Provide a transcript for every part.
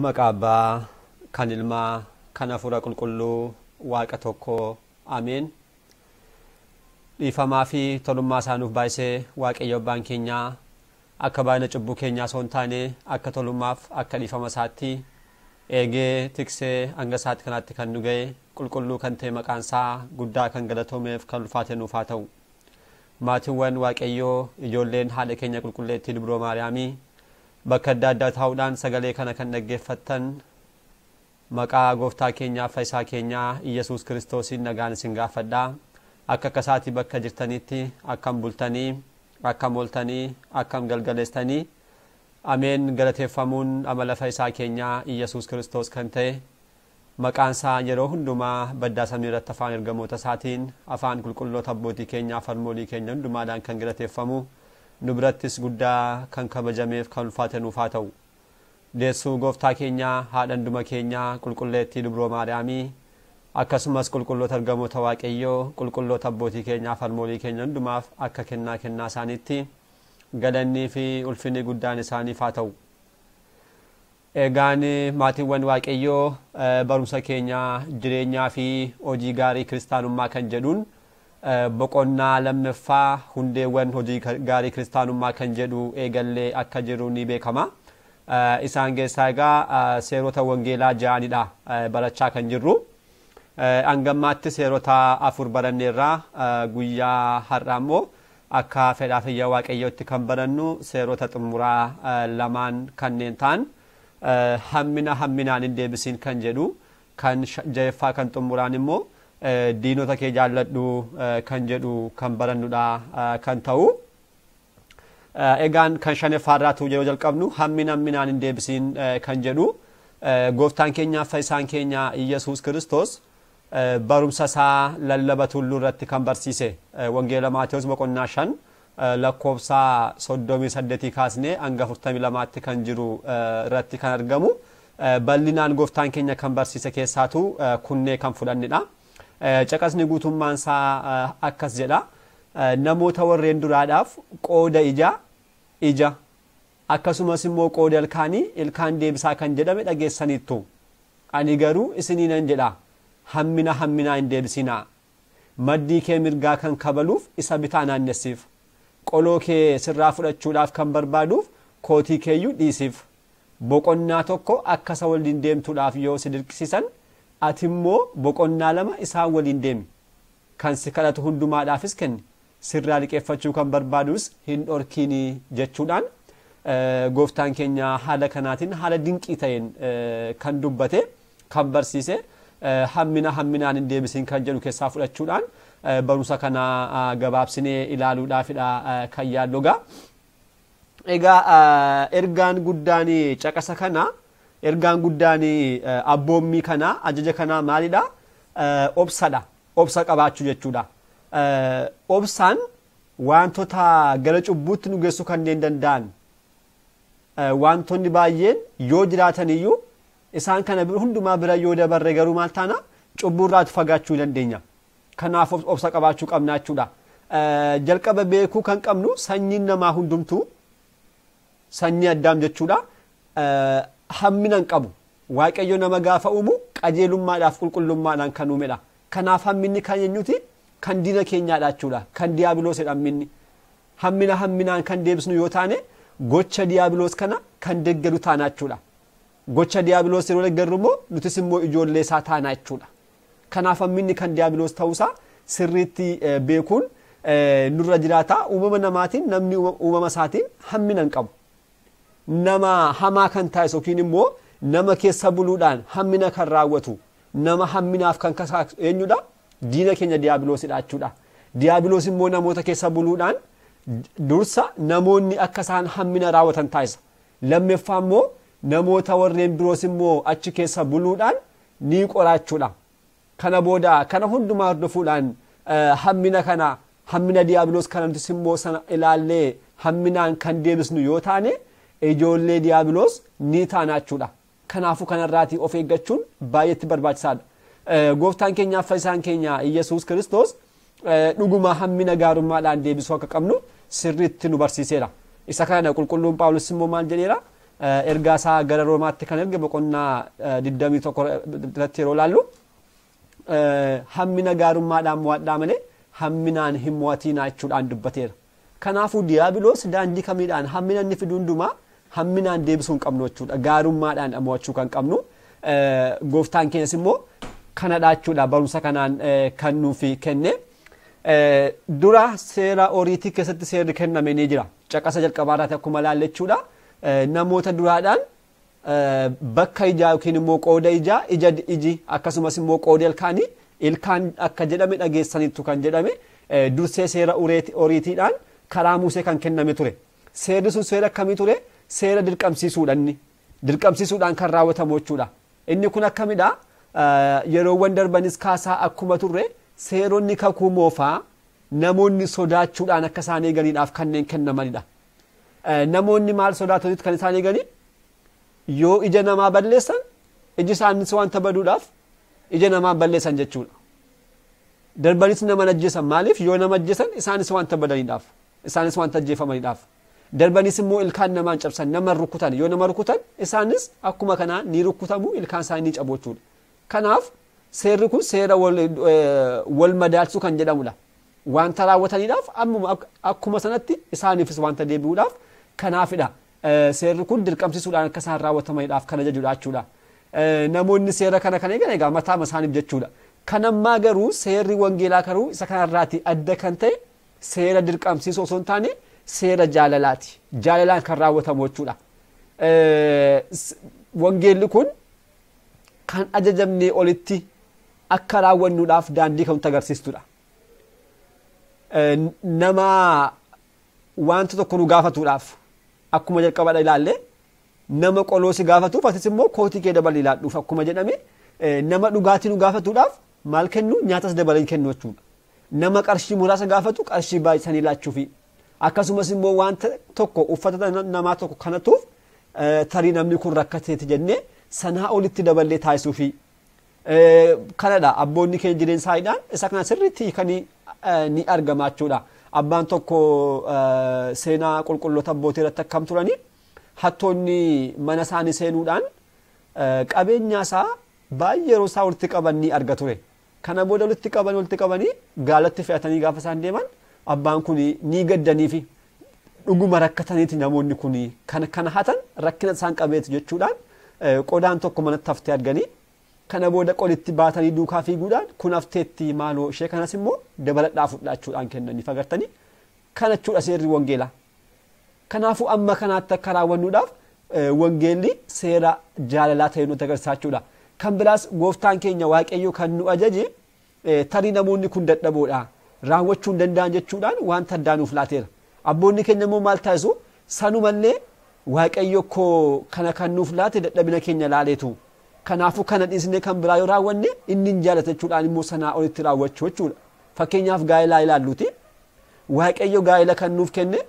Maqaa Abbaa kan Ilmaa kan Hafuura Qulqulluu Waaqa tokko Ameen. Dhiifamaa fi tolummaa isaa nuuf baay'isee Waaqayyo Abbaan keenyaa akka baay'ina cubbuu keenyaa osoo hin taane akka tolummaaf akka dhiifama isaatti eegee tiksee hanga isaatti kanaatti kan nu ga'e qulqulluu kan ta'e maqaan isaa guddaa kan galatoomeef kan ulfaate nuuf haa ta'u. Maatiiwwan Waaqayyoo ijoolleen haadha keenya qulqulleettii Dubroo Maariyaamii bakka adda addaa taa'uudhaan sagalee kana kan dhaggeeffattan maqaa gooftaa keenyaa fayyisaa keenyaa Iyyasuus Kiristoosiin nagaan isin gaafadha. Akka akkasaatii bakka jirtanitti akkam bultanii, akkam ooltanii, akkam galgaleessitanii. Ameen. Galateeffamuun amala fayyisaa keenyaa Iyyasuus Kiristoos kan ta'e maqaan isaa yeroo hundumaa baddaa samii irratti afaan ergamoota isaatiin afaan qulqulloota abbootii keenyaa farmoolii keenya hundumaadhaan kan galateeffamu nu birattis guddaa kan kabajameef kan ulfaate nuuf haa ta'u. Deessuu gooftaa keenyaa haadha hunduma keenyaa qulqulleettii Dubroo Maariyaamii akkasumas qulqulloota ergamoota Waaqayyoo qulqulloota abbootii keenyaa farmoolii keenya hundumaaf akka kennaa kennaa isaaniitti galannii fi ulfinni guddaan isaaniif haa ta'u. Egaan maatiiwwan Waaqayyoo barumsa keenya jireenyaa fi hojii gaarii kiristaanummaa kan jedhuun boqonnaa lammaffaa hundeewwan hojii gaarii kiristaanummaa kan jedhu eegallee akka jiru ni beekama. Isaan keessaa egaa seerota wangeelaa ja'anidha barachaa kan jirru. Hangammaatti seerota 4 baranneerraa guyyaa har'aa immoo akka fedhaa fayyaa Waaqayyootti kan barannu seerota xumuraa 2 kanneen ta'an hammina hamminaan hin deebisiin kan jedhu kan jaffaa kan xumuraan immoo diinota kee jaalladhu kan jedhu kan barannudha kan ta'u. Egaan kan shanaffaarraatu yeroo jalqabnu hammina hamminaan hin deebisiin kan jedhu gooftaan keenya fayyisaan keenya Iyyasuus Kiristoos barumsa isaa lallaba tulluu irratti kan barsiise wangeela Maatewos boqonnaa 5 lakkoofsa 38 kaasnee hanga 42tti kan jiru irratti kan argamu bal'inaan gooftaan keenya kan barsiise keessaatu kunnee kan fudhannedha. Caqasni guutummaan isaa akkas jedha. Namoota warreen duraadhaaf qooda ija ija akkasumas immoo qooda ilkaanii ilkaan deebisaa kan jedhame dhageessaniittu. Ani garuu isiniinan jedha hammina hamminaa hin deebisinaa. Maddii kee mirgaa kan kabaluuf isa bitaa naannessiif. Qoloo kee sirraa fudhachuudhaaf kan barbaaduuf kootii keeyyuu dhiisiif. Boqonnaa tokko akka isa waliin deemtuudhaaf yoo si dirqisiisan ati immoo boqonnaa 2 isaan waliin deemi. Kan si kadhatu hundumaadhaafis kenni. Sirraa liqeeffachuu kan barbaadus hin dhorkiini jechuudhaan gooftaan keenya haala kanaatiin haala dinqii ta'een kan dubbate kan barsiise hammina hamminaan hin deebisiin kan jedhu keessaa fudhachuudhaan barumsa kana gabaabsinee ilaaluudhaafidha kan yaallu. Egaa ergaan guddaan caqasa kana ergaan guddaan abboommii kana ajaja kana maalidha? Obsadha. Obsa qabaachuu jechuudha. Obsaan wantoota gara cubbuutti nu geessuu kanneen danda'an wantoonni baay'een yoo jiraatan iyyuu isaan kana hundumaa bira yoo dabarre garuu maal taana cubbuurraa fagaachuu dandeenya. Kanaaf obsa qabaachuu qabna jechuudha. Jalqaba beekuu kan qabnu sanyiin namaa hundumtuu sanyii Addaam jechuudha. Hammina hin qabu. Waaqayyo nama gaafa uumu qajeelummaadhaaf qulqullummaadhaan kan uumedha. Kanaaf hamminni kan eenyuti? Kan diina keenyaadha jechuudha. Kan diiyaabiloosidha hamminni. Hammina hamminaan kan deebisnu yoo taane gocha diiyaabiloos kana kan deeggaru taana jechuudha. Gocha diiyaabiloos yeroo deeggarru immoo nutis immoo ijoollee isaa taana jechuudha. Kanaaf hamminni kan diiyaabiloos ta'uusaa sirriitti beekuun nurra jiraata. Uumama namaatiin namni uumama isaatiin hammina hin qabu. Nama hamaa kan taasisu yookiin immoo nama keessa buluudhaan hammina kan raawwatu nama hamminaaf kan kakaasu eenyudha? Diina keenya diiyaabiloosidha jechuudha. Diiyaabiloos immoo namoota keessa buluudhaan dursa namoonni akka isaan hammina raawwatan taasisa. Lammaffaa immoo namoota warreen biroos immoo achi keessa buluudhaan ni qora jechuudha. Kana booda kana hundumaa hordofuudhaan hammina kana hammina diiyaabiloos kana nutis immoo sana ilaallee hamminaan kan deebisnu yoo taane ijoollee diiyaabiloos ni taana jechuudha. Kanaafuu kanarraatii of eeggachuun baay'eetti barbaachisaadha. Gooftaan keenya fayyisaan keenya Iyyasuus Kiristoos dhuguma hammina gaarummaadhaan deebisuu akka qabnu sirriitti nu barsiiseera. Isa kana qulqulluun Phaawulos immoo maal jedheera? Ergaa isaa gara Roomaatti kan erge boqonnaa 21 irratti yeroo ilaallu hammina gaarummaadhaan mo'adhaa malee hamminaan hin mo'atinaa jechuudhaan dubbateera. Kanaafuu Diyaabiloos daandii kamiidhaan hammina inni fidu hundumaa hamminaan deebisuu hin qabnu jechuudha. Gaarummaadhaan mo'achuu kan qabnu. Gooftaan keenyas immoo kanadha jechuudha barumsa kanaan kan nuuf kenne. Dura seera oriitii keessatti seerri kenname ni jira. Caqasa jalqabaa irratti akkuma ilaalle jechuudha. Namoota duraadhaan bakka ijaa yookiin immoo qooda ijaa ija iji akkasumas immoo qooda ilkaanii ilkaan akka jedhame dhageessaniittu kan jedhame dursee seera oriitiidhaan karaa Musee kan kenname ture. Seerri sun seera akkamii ture? Seera dirqamsiisuudhaan inni. Dirqamsiisuudhaan kan raawwatamu jechuudha. Inni kun akkamidha? Yeroowwan darbanis kaasaa akkuma turre seeronni kakuu moofaa namoonni sodaachuudhaan akka isaan eeganiidhaaf kanneen kennamanidha. Namoonni maal sodaatanitti kan isaan eeganii? Yoo ija namaa balleessan iji isaanis wanta baduudhaaf ija namaa balleessan jechuudha. Darbanis nama ajjeesan maaliif yoo nama ajjeesan isaanis wanta badaniidhaaf isaanis wanta ajjeefamaniidhaaf. Darbanis immoo ilkaan namaan cabsan nama rukutan yoo nama rukutan isaanis akkuma kanaa ni rukutamu ilkaan isaanii ni cabu jechuudha. Kanaaf seerri kun seera wal madaalsuu kan jedhamudha. Wanta raawwataniidhaaf ammuma akkuma sanatti isaaniifis wanta deebi'uudhaaf kanaafidha. Seerri kun dirqamsiisuudhaan akka isaan raawwatamaniidhaaf kan ajajudha jechuudha. Namoonni seera kana kan eegan egaa mataa isaaniif jechuudha. Kanammaa garuu seerri wangeelaa garuu isa kanarraati adda kan ta'e seera dirqamsiisuu osoo hin taane seera jaalalaati. Jaalalaan kan raawwatamu jechuudha. Wangeelli kun kan ajajamnee olitti akka raawwannuudhaaf daandii kan nutti agarsiistudha. Nama wanta tokko nu gaafatuudhaaf akkuma jalqabadha ilaalle nama qoloo si gaafatuuf atis immoo kootii kee dabalii laadhuuf akkuma jedhame nama dhugaatii nu gaafatuudhaaf maal kennu nyaatas dabalanii kennu jechuudha. Nama qarshii muraasa gaafatu qarshii baay'isanii laachuufi akkasumas immoo wanta tokko uffata namaa tokko kanatuuf tarii namni kun rakkateeti jennee sanaa olitti daballee taasisuufi. Kanadha abboonni keenya jireenya isaaniidhaan isa kana sirriitti hiikanii ni argama jechuudha. Abbaan tokko seenaa qulqulloota abbootii irratti akkam turanii hattoonni mana isaanii seenuudhaan qabeenya isaa baay'ee yeroo isaa walitti qaban ni arga ture. Kana booda walitti qabanii gaalatti fe'atanii gaafa isaan deeman abbaan kun ni gaddaniifi dhuguma rakkataniiti namoonni kun kana hatan rakkina isaan qabeeti jechuudhaan qodaan tokko manatti haftee arganii kana booda qolitti baatanii duukaa fiiguudhaan kun hafteetti maaloo ishee kanas immoo dabaladhaa fudhachuudhaan kennaniif agartanii kana jechuudha seerri wangeelaa. Kanaafuu amma kanaatti akka raawwannuudhaaf wangeelli seera jaalalaa ta'e nutti agarsiisa jechuudha. Kan biraas gooftaan keenya Waaqayyo kan nu ajaje tarii namoonni kun dadhaboodha raawwachuu hin danda'an jechuudhaan wanta addaa nuuf laateera. Abboonni keenya immoo maal taasisu sanumallee Waaqayyo koo kana kan nuuf laate dadhabina keenya laaleetu. Kanaafuu kana dhiisnee kan biraa yoo raawwanne inni hin jaalata jechuudhaan immoo sanaa olitti raawwachuu jechuudha. Fakkeenyaaf gaa'elaa ilaalluuti. Waaqayyo gaa'ela kan nuuf kenne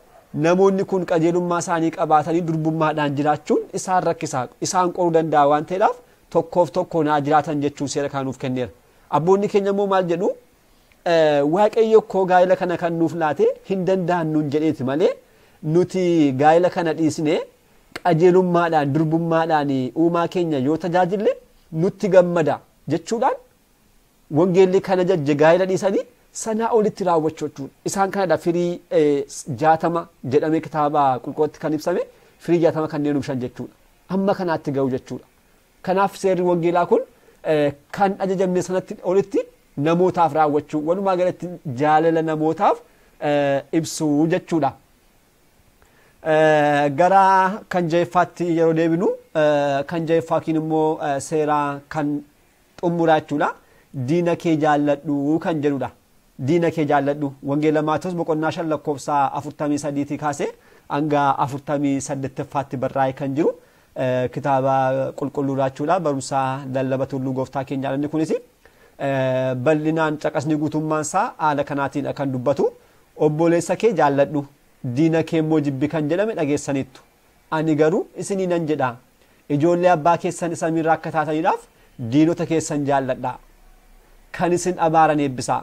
namoonni kun qajeelummaa isaanii qabaatanii durbummaadhaan jiraachuun isaan rakkisaa isaan qoruu danda'a waan ta'eedhaaf tokkoof tokko naa jiraatan jechuun seera kan nuuf kenneera. Abboonni keenya immoo maal jedhu Waaqayyo koo gaa'ela kana kan nuuf laate hin danda'an nuun jedheeti malee nuti gaa'ela kana dhiisnee qajeelummaadhaan durbummaadhaan uumaa keenya yoo tajaajille nutti gammada jechuudhaan wangeelli kana jajje gaa'ela dhiisanii sanaa olitti raawwachuu jechuudha. Isaan kanadha firii 60 jedhamee kitaaba qulqulluutti kan ibsame firii 60 kanneen oomishan jechuudha. Amma kanaatti ga'u jechuudha. Kanaaf seerri wangeelaa kun kan ajajamne sanatti olitti namootaaf raawwachuu walumaa galatti jaalala namootaaf ibsuu jechuudha. Gara kan ja'affaatti yeroo deebinu kan ja'affaa yookiin immoo seera kan xumuraa jechuudha. Diina kee jaalladhu kan jedhudha. Diina kee jaalladhu wangeela Maatewos boqonnaa 5 lakkoofsa 43 kaasee hanga 48ffaatti barraa'ee kan jiru kitaaba qulqulluu jechuudha. Barumsa lallaba tulluu gooftaa keenyaa inni kunis bal'inaan caqasni guutummaan isaa haala kanaatiin kan dubbatu obboleessa kee jaalladhu diina kee immoo jibbi kan jedhame dhageessaniittu. Ani garuu isinii nan jedha ijoollee abbaa keessan samiirraa akka taataniidhaaf diinota keessan jaalladhaa. Kan isin abaaran eebbisaa.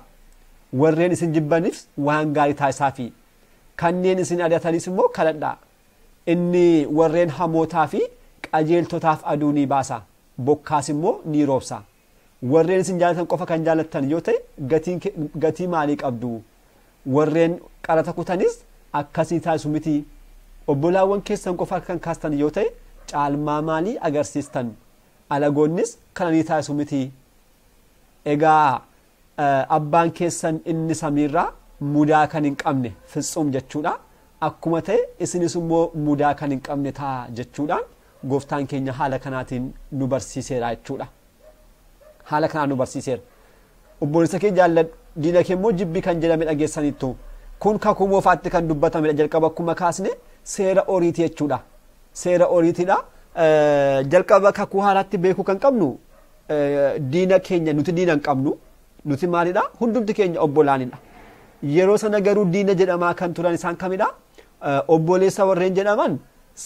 Warreen isin jibbaniif waan gaarii taasisaafi. Kanneen isin ari'atanis immoo kadhadhaa. Inni warreen hamootaa fi qajeeltotaaf aduu ni baasa, bokkaas immoo ni roobsa. Warreen isin jaalatan qofa kan jaalattan yoo ta'e gatii maalii qabdu? Warreen qarata kutanis akkasii taasisu miti. Obbolaawwan keessan qofa kan kaastan yoo ta'e caalmaa maalii agarsiistan? Alagoonnis kana ni taasisu miti. Egaa abbaan keessan inni samiirraa mudaa kan hin qabne fitsum jechuudha. Akkuma ta'e isinis immoo mudaa kan hin qabne ta'a jechuudhaan gooftaan keenya haala kanaatiin nu barsiiseera jechuudha. Haala kanaan nu barsiiseera. Obboleessa kee jaalladhu, diina kee immoo jibbi kan jedhame dhageessaniittu. Kun kakuu moofaatti kan dubbatamedha. Jalqaba akkuma kaasne seera oriiti jechuudha. Seera oriitiidha. Jalqaba kakuu haaraatti beekuu kan qabnu diina keenya nuti diina hin qabnu. Nuti maalidha? Hundumti keenya obbolaanidha. Yeroo sana garuu diina jedhamaa kan turan isaan kamidha? Obboleessa warreen jedhaman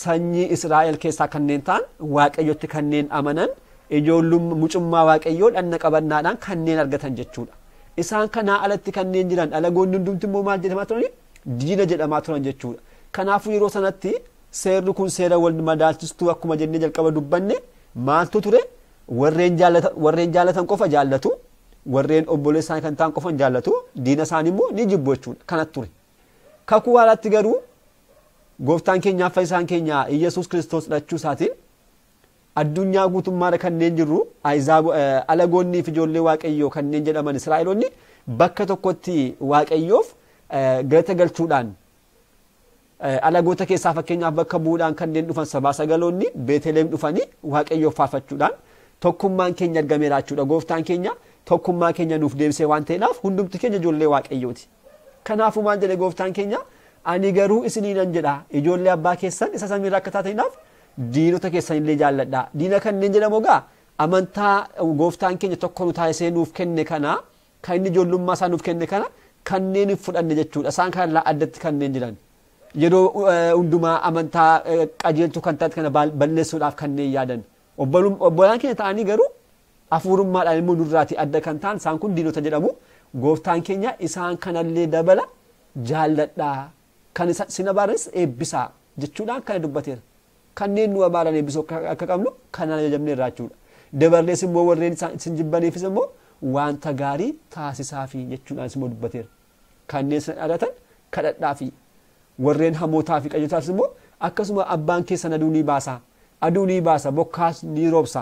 sanyii Israa'el keessaa kanneen ta'an, Waaqayyotti kanneen amanan, ijoollummaa mucummaa Waaqayyoo dhanna qabannaadhaan kanneen argatan jechuudha. Isaan kanaa alatti kanneen jiran alagoonni hundumti immoo maal jedhamaa turani? Diina jedhamaa turan jechuudha. Kanaafuu yeroo sanatti seerri kun seera wal madaalchistuu akkuma jennee jalqaba dubbanne maaltu ture? Warreen jaalatan qofa jaallatu, warreen obboleessa isaanii kan ta'an qofa jaallatu, diina isaanii immoo ni jibbu jechuudha. Kanatu ture. Kakuu haaraatti garuu gooftaan keenya fayyisaan keenya Iyyasuus Kiristoos dhalachuu isaatiin addunyaa guutummaarra kanneen jirru alagoonnii fi ijoollee Waaqayyoo kanneen jedhaman Israa'eloonni bakka tokkotti Waaqayyoof galata galchuudhaan alagoota keessaa fakkeenyaaf bakka bu'uudhaan kanneen dhufan sabaa sagaloonni Beeteleem dhufanii Waaqayyoof faarfachuudhaan tokkummaan keenya argameera jechuudha. Gooftaan keenya tokkummaa keenya nuuf deebisee waan ta'eedhaaf hundumti keenya ijoollee Waaqayyooti. Kanaafuu maal jedhe gooftaan keenya? Ani garuu isiniinan jedha, ijoollee abbaa keessan isa samiirraa akka taataniidhaaf diinota keessan illee jaalladha. Diina kanneen jedhamu egaa amantaa gooftaan keenya tokko nu taasisee nuuf kenne kana, kan inni ijoollummaa isaa nuuf kenne kana kanneen hin fudhanne jechuudha. Isaan kanarraa addatti kanneen jiran yeroo hundumaa amantaa qajeeltuu kan taate kana balleessuudhaaf kanneen yaadan. Obbolaan keenya ta'anii garuu hafuurummaadhaan immoo nurraati adda kan ta'an isaan kun diinota jedhamu. Gooftaan keenya isaan kanallee dabala jaalladhaa, kan sin abaaranis eebbisaa jechuudhaan kana dubbateera. Kanneen nu abaaran eebbisuu akka qabnu kanaan ajajamneerra jechuudha. Dabarlees immoo warreen isin jibbaniifis immoo wanta gaarii taasisaafi jechuudhaan immoo dubbateera. Kanneen isin adatan kadhadhaafi, warreen hamootaa fi qajeeltotaafis immoo akkasuma abbaan keessan aduu ni baasa, aduu ni baasa, bokkaas ni roobsa.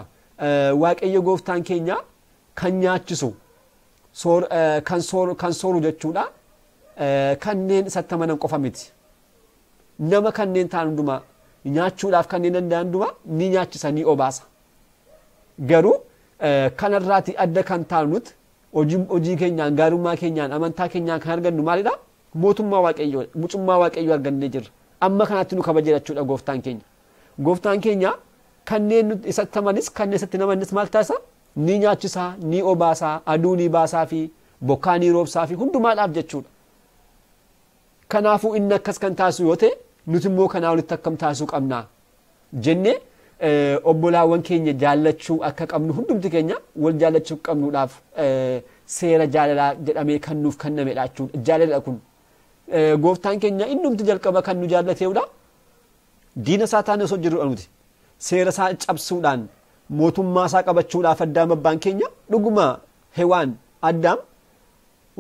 Waaqayyo gooftaan keenya kan nyaachisu kan sooru jechuudha. Kanneen isatti amanan qofa miti. Nama kanneen ta'an hundumaa nyaachuudhaaf kanneen danda'an hundumaa ni nyaachisa, ni obaasa. Garuu kanarraati adda kan taanu nuti hojii keenyaan, gaarummaa keenyaan, amantaa keenyaan kan argannu maalidha? Mootummaa Waaqayyoo, mucummaa Waaqayyoo argannee jirra. Amma kanatti nu kabajeera jechuudha gooftaan keenya. Gooftaan keenya kanneen isatti amanis kanneen isatti namanis maal taasisa? Ni nyaachisa, ni obaasa, aduu ni baasaa fi bokkaa ni roobsaa fi hundumaadhaaf jechuudha. Kanaafuu inni akkas kan taasisu yoo ta'e nuti immoo kanaa olitti akkam taasisuu qabna jennee obbolaawwan keenya jaallachuu akka qabnu, hundumti keenya wal jaallachuu qabnuudhaaf seera jaalalaa jedhamee kan nuuf kennamedha jechuudha. Jaalalidha kun. Gooftaan keenya innumti jalqaba kan nu jaallateedha. Diina isaa taane osoo jirrudha nuti. Seera isaa cabsuudhaan mootummaa isaa qabachuudhaaf Addaam abbaan keenya dhuguma Hewaan Addaam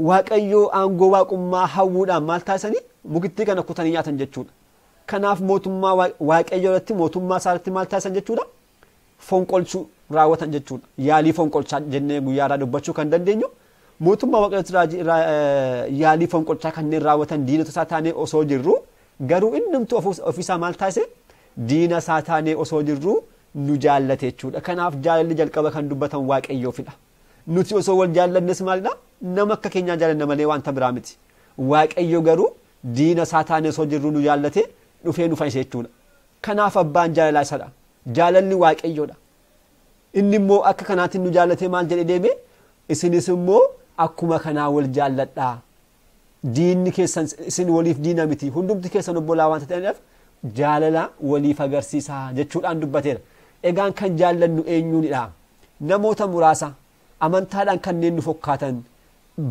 Waaqayyoo aangoo waaqummaa hawwuudhaan maal taasisanii mukittii kana kutanii nyaatan jechuudha. Kanaaf mootummaa Waaqayyoo irratti, mootummaa isaa irratti maal taasisan jechuudha? Fonqolchuu raawwatan jechuudha. Yaalii fonqolchaa jennee guyyaa irraa dubbachuu kan dandeenyu mootummaa Waaqayyoo irratti yaalii fonqolchaa kanneen raawwatan diinota isaa taanee osoo jirru garuu innumtu ofiisaa maal taasise? Diina isaa taanee osoo jirru nu jaallate jechuudha. Kanaaf jaalalli jalqaba kan dubbatan Waaqayyoofidha. Nuti osoo wal jaallannes maalidha? Nama akka keenyaa jaallanna malee wanta biraa miti. Waaqayyo garuu diina isaa taanee osoo jirru nu jaallate dhufee nu fayyise jechuudha. Kanaaf abbaan jaalalaa isadha. Jaalalli Waaqayyoodha. Inni immoo akka kanaatiin nu jaallatee maal jedhee deeme? Isinis immoo akkuma kanaa wal jaalladhaa. Diinni keessan isin waliif diina miti. Hundumti keessan obbolaa waan ta'aniif jaalala waliif agarsiisaa jechuudhaan dubbateera. Egaan kan jaallannu eenyuunidha? Namoota muraasa amantaadhaan kanneen nu fokkaatan,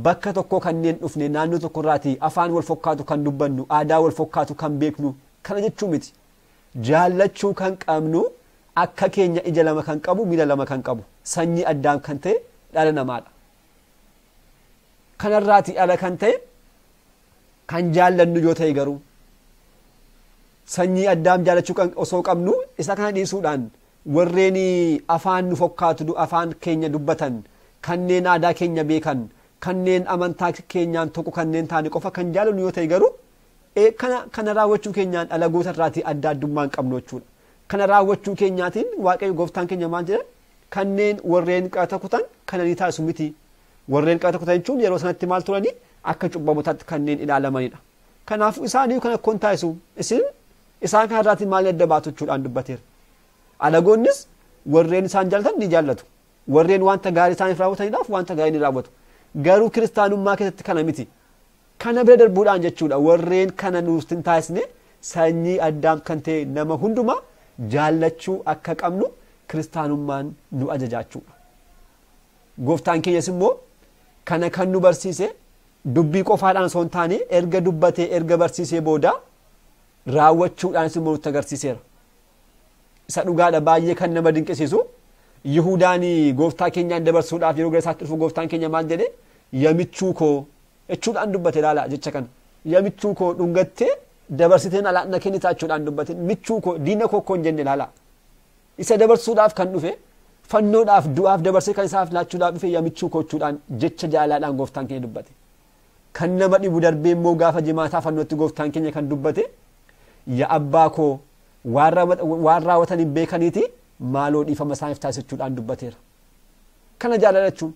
bakka tokko kanneen dhufne, naannoo tokkorraati afaan wal fokkaatu kan dubbannu, aadaa wal fokkaatu kan beeknu kana jechuu miti. Jaallachuu kan qabnu akka keenya ija lama kan qabu, miila lama kan qabu, sanyii Addaam kan ta'e dhala namaadha. Kanarraatii ala kan ta'e kan jaallannu yoo ta'e garuu sanyii Addaam jaallachuu osoo qabnu isa kana dhiisuudhaan warreen afaan nu fokkaatu, afaan keenya dubbatan, kanneen aadaa keenya beekan, kanneen amantaa keenyaan tokko kanneen taane qofa kan jaallannu yoo ta'e garuu kana raawwachuu keenyaan alagoota irraatii adda addummaa hin qabnu jechuudha. Kana raawwachuu keenyaatiin Waaqayyo gooftaan keenya maal jedhe? Kanneen warreen qaraxa kutan kana ni taasisu miti. Warreen qaraxa kutan jechuun yeroo sanatti maal turanii? Akka cubbamotaatti kanneen ilaalamanidha. Kanaafuu isaanii kan akkoon taasisu isin isaan kana irraatiin maal adda baatu jechuudhaan dubbateera. Alagoonnis warreen isaan jaallatan ni jaallatu. Warreen wanta gaarii isaaniif raawwataniidhaaf wanta gaarii ni raawwatu. Garuu kiristaanummaa keessatti kana miti. Kana bira darbuudhaan jechuudha warreen kana nuuf hin taasisne sanyii Addaam kan ta'e nama hundumaa jaallachuu akka qabnu kiristaanummaan nu ajajaachuudha. Gooftaan keenyas immoo kana kan nu barsiise dubbii qofaadhaan osoo hin taane erga dubbatee erga barsiisee booda raawwachuudhaanis immoo nutti agarsiiseera. Isa dhugaadha, baay'ee kan nama dinqisiisu Yihudaan gooftaa keenyaan dabarsuudhaaf yeroo gara isaatti dhufu gooftaan keenya maal jedhe? Yamichuu koo jechuudhaan dubbate. Ilaala jecha kana, yamichuu koo dhungattee dabarsiteen alaa na kennita jechuudhaan dubbate. Michuu koo, diina koo hin jenne. Ilaala, isa dabarsuudhaaf kan dhufe, fannoodhaaf du'aaf dabarsee kan isaaf laachuudhaaf dhufe yamichuu koo jechuudhaan jecha jaalaadhaan gooftaan keenya dubbate. Kan nama dhibu darbee immoo gaafa jimaataa fannootti gooftaan keenya kan dubbate, yaa abbaa koo, waan raawwatan hin beekaniiti maaloo dhiifama isaaniif taasisachuudhaan dubbateera. Kana jaalalachuun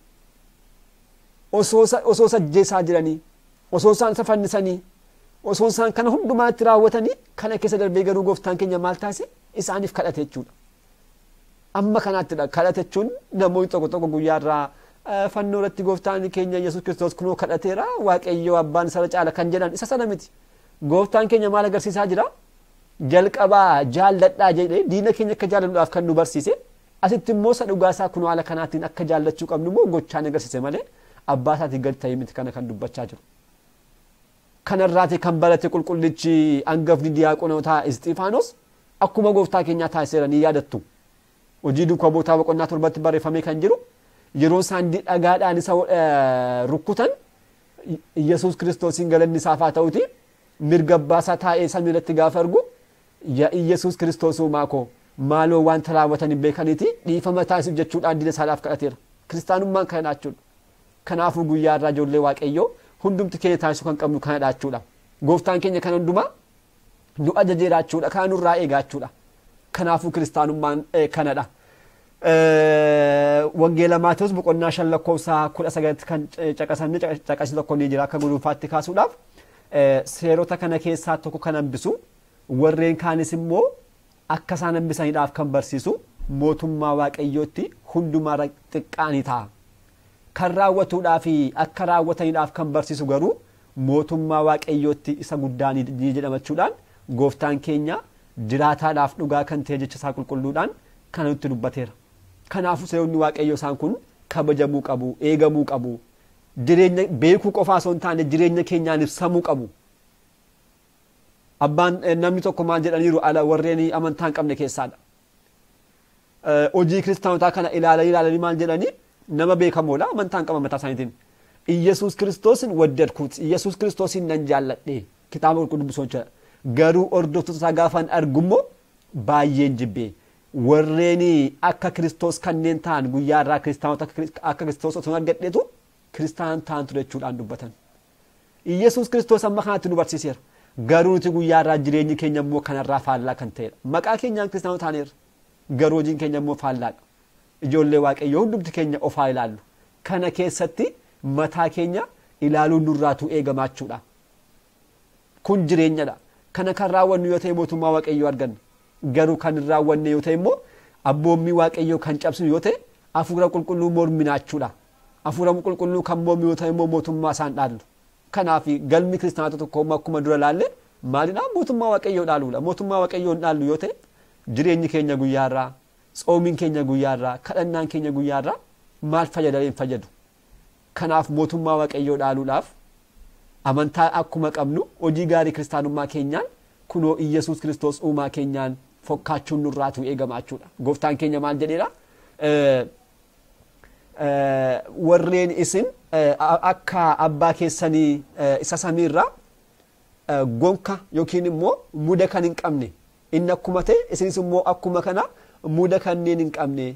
osoo sajjeesaa jiranii, osoo isaan isa fannisanii, osoo isaan kana hundumaatti raawwatanii, kana keessa darbee garuu gooftaan keenya maal taasise? Isaaniif kadhate jechuudha. Amma kanaattidha kadhate jechuun. Namoonni tokko tokko guyyaarraa fannoo irratti gooftaan keenya Yesuus Kiristoos kunoo kadhateera, Waaqayyo abbaan isa caala kan jedhan isa sana miti. Gooftaan keenya maal agarsiisaa jira? Jalqabaa jaalladhaa jedhee diina keenya akka jaallannuudhaaf kan nu barsiise, asitti immoo isa dhugaa isaa kunoo haala kanaatiin akka jaallachuu qabnu immoo gochaan agarsiise malee abbaa isaatiin gadi ta'ee miti kana kan dubbachaa jiru. Kanarraati kan barate qulqullichi hangafni diyaaqonotaa Isxifaanos akkuma gooftaa keenyaa taasiseera, ni yaadattu. Hojii duukaa bu'ootaa boqonnaa 7tti barreeffamee kan jiru, yeroo isaan dhagaadhaan isa rukkutan Yesuus Kiristoosiin galanni isaaf haa ta'uti mirga abbaa isaa taa'ee samii irratti gaafa argu, yaa Iyyasuus Kiristoos uumaa koo, maaloo wanta raawwatan hin beekaniiti dhiifama taasisuuf jechuudhaan diina isaadhaaf kadhateera. Kiristaanummaan kana jechuudha. Kanaafuu guyyaa irraa ijoollee Waaqayyoo hundumti keenya taasisuu kan qabnu kanadha jechuudha. Gooftaan keenya kan hundumaa nu ajajeera jechuudha. Kana nurraa eegaa jechuudha. Kanaafuu kiristaanummaan kanadha. Wangeela Maatewos boqonnaa 5 lakkoofsa 19tti kan caqasamne caqasni tokko ni jira akka guduunfaatti kaasuudhaaf. Seerota kana keessaa tokko kan hambisu, warreen kaanis immoo akka isaan hambisaniidhaaf kan barsiisu mootummaa Waaqayyootti hundumaa xiqqaa ni ta'a. Kan raawwatuudhaa fi akka raawwataniidhaaf kan barsiisu garuu mootummaa Waaqayyootti isa guddaa ni jedhamachuudhaan gooftaan keenya jiraataadhaaf dhugaa kan ta'e jecha isaa qulqulluudhaan kana nutti dubbateera. Kanaafuu seeronni Waaqayyoo isaan kun kabajamuu qabu, eegamuu qabu. Jireenya beekuu qofaa osoo hin taane jireenya keenyaan ibsamuu qabu. Abbaan namni tokko maal jedhaniiru? Ala warreen amantaa hin qabne keessaadha. Hojii kiristaanotaa kana ilaalanii ilaalanii maal jedhanii? Nama beekamoodha, amantaa hin qaban mataa isaaniitiin. Iyyasuus Kiristoosin ወደድኩት, Iyyasuus Kiristoosin nan jaalladhe, kitaaba qulqulluu dubbisuu jechuudha. Garuu hordoftoota isaa gaafan argummoo baay'een jibbee. Warreen akka Kiristoos kanneen ta'an guyyaa irraa kiristaanota akka Kiristoos osoo hin argadheetu kiristaan ta'an ture jechuudhaan dubbatan. Iyyasuus Kiristoos amma kanatti nu barsiiseera. Garuu nuti guyyaa irraa jireenyi keenya immoo kanarraa faallaa kan ta'edha. Maqaa keenyaan kiristaanota taaneerra. Garuu hojiin keenya immoo faallaadha. Ijoollee Waaqayyoo hundumti keenya ofaa ilaallu. Kana keessatti mataa keenya ilaaluun nurraatu eegamaa jechuudha. Kun jireenyadha. Kana kan raawwannu yoo ta'e mootummaa Waaqayyoo arganna. Garuu kan hin raawwanne yoo ta'e immoo, abboommii Waaqayyoo kan cabsinu yoo ta'e, hafuura qulqulluu morminaa jechuudha. Hafuura qulqulluu kan mormu yoo ta'e immoo mootummaa isaan dhaallu. Kanaaf galmi kiristaanota tokko akkuma dura laalle maalidha? Mootummaa Waaqayyoo dhaaluudha. Mootummaa Waaqayyoo hin dhaallu yoo ta'e jireenyi keenya guyyaarraa, tsoomiin keenya guyyaarraa, kadhannaan keenya guyyaarraa maal fayyada? Hin fayyadu. Kanaaf mootummaa Waaqayyoo dhaaluudhaaf amantaa akkuma qabnu hojii gaarii kiristaanummaa keenyaan kunoo Iyyasuus Kiristoos uumaa keenyaan Fokkaachuun nurraatu eegama jechuudha. Gooftaan keenya maal jedheera? Warreen isin akka abbaa keessanii isa samiirraa gonka yookiin immoo muda kan hin qabne inni akkuma ta'e isinis immoo akkuma kana muda kanneen hin qabne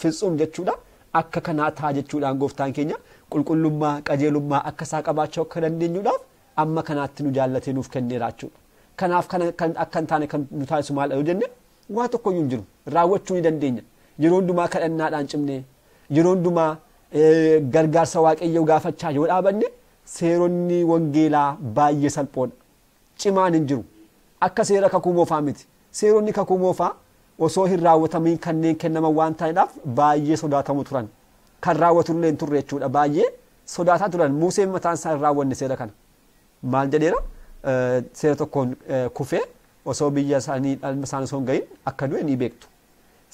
fitsum jechuudha. Akka kanaa ta'a jechuudhaan gooftaan keenya qulqullummaa qajeelummaa akka isaa qabaachuu akka dandeenyuudhaaf amma kanaatti nu jaallatee nuuf kenneera jechuudha. Kanaaf kan akka hin taane kan nu taasisu maal yoo jenne waa tokkoyyuu hin jiru, raawwachuu ni dandeenya. Yeroo hundumaa kadhannaadhaan cimnee, yeroo hundumaa gargaarsa Waaqayyoo gaafachaa yoo dhaabanne seeronni wangeelaa baay'ee salphoodha. Cimaan hin jiru. Akka seera kakuu moofaa miti. Seeronni kakuu moofaa osoo hin raawwatamiin kanneen kennaman waan ta'eedhaaf baay'ee sodaatamu turan. Kan raawwatullee hin turre jechuudha. Baay'ee sodaataa turan. Museen mataan isaa hin raawwanne seera kana. Maal jedheera? Seera tokkoon kufee osoo biyya isaanii dhalma isaanii osoo hin gahin akka du'e ni beektu.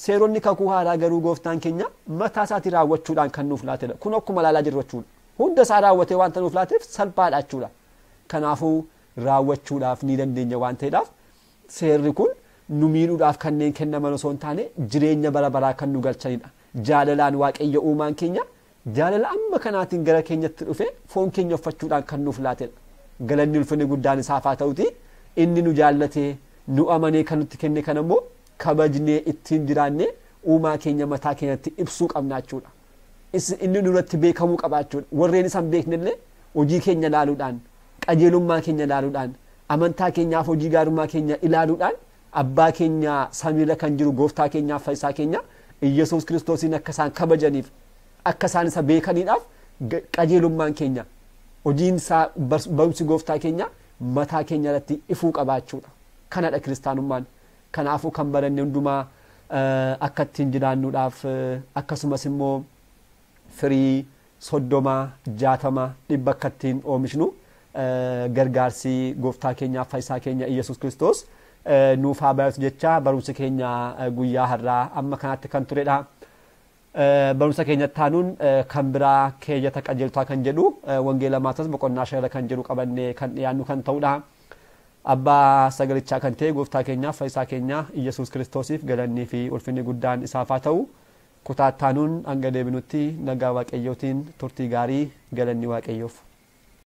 Seeronni kakuu haaraa garuu gooftaan keenya mataa isaatii raawwachuudhaan kan nuuf laatedha. Kun akkuma ilaalaa jirru jechuudha. Hunda isaa raawwatee waanta nuuf laateef salphaadha jechuudha. Kanaafuu raawwachuudhaaf ni dandeenya waan ta'eedhaaf seerri kun nu miidhuudhaaf kanneen kennaman osoo hin taane jireenya bara baraa kan nu galchanidha. Jaalalaan Waaqayyo uumaan keenya jaalala amma kanaatiin gara keenyatti dhufe foon keenya uffachuudhaan kan nuuf laatedha. Galanni ulfinni guddaan isaaf haa ta'uti. Inni nu jaallatee nu amanee kan nutti kenne kan ammoo kabajnee ittiin jiraannee uumaa keenya mataa keenyatti ibsuu qabna jechuudha. Inni nurratti beekamuu qaba jechuudha. Warreen isa hin beeknellee hojii keenya ilaaluudhaan, qajeelummaa keenya ilaaluudhaan, amantaa keenyaaf hojii gaarummaa keenya ilaaluudhaan abbaa keenya samiirra kan jiru gooftaa keenyaaf fayyisaa keenya Iyyasuus Kiristoosiin akka isaan kabajaniif, akka isaan isa beekaniidhaaf qajeelummaan keenya hojiin isaa barumsi gooftaa keenya mataa keenya irratti ifuu qaba jechuudha. Kanadha kiristaanummaan. Kanaafuu kan baranne hundumaa akka ittiin jiraannuudhaaf akkasumas immoo firii 30, 60, 100 akka ittiin oomishnu gargaarsi gooftaa keenyaaf fayyisaa keenya Iyyasuus Kiristoos nuuf haa baay'atu jecha barumsi keenya guyyaa har'aa amma kanaatti kan turedha. Barumsa keenya taanuun kan biraa keeyyata qajeeltotaa kan jedhu wangeela Maatewos boqonnaa 5 kan jedhu qabannee kan dhiyaannu kan ta'udha. Abbaa sagalichaa kan ta'e gooftaa keenyaaf fayyisaa keenya Iyyasuus Kiristoosiif galannii fi ulfinni guddaan isaaf haa ta'u. Kutaa taanuun hanga deebinutti nagaa Waaqayyootiin turtii gaarii, galanni Waaqayyoof.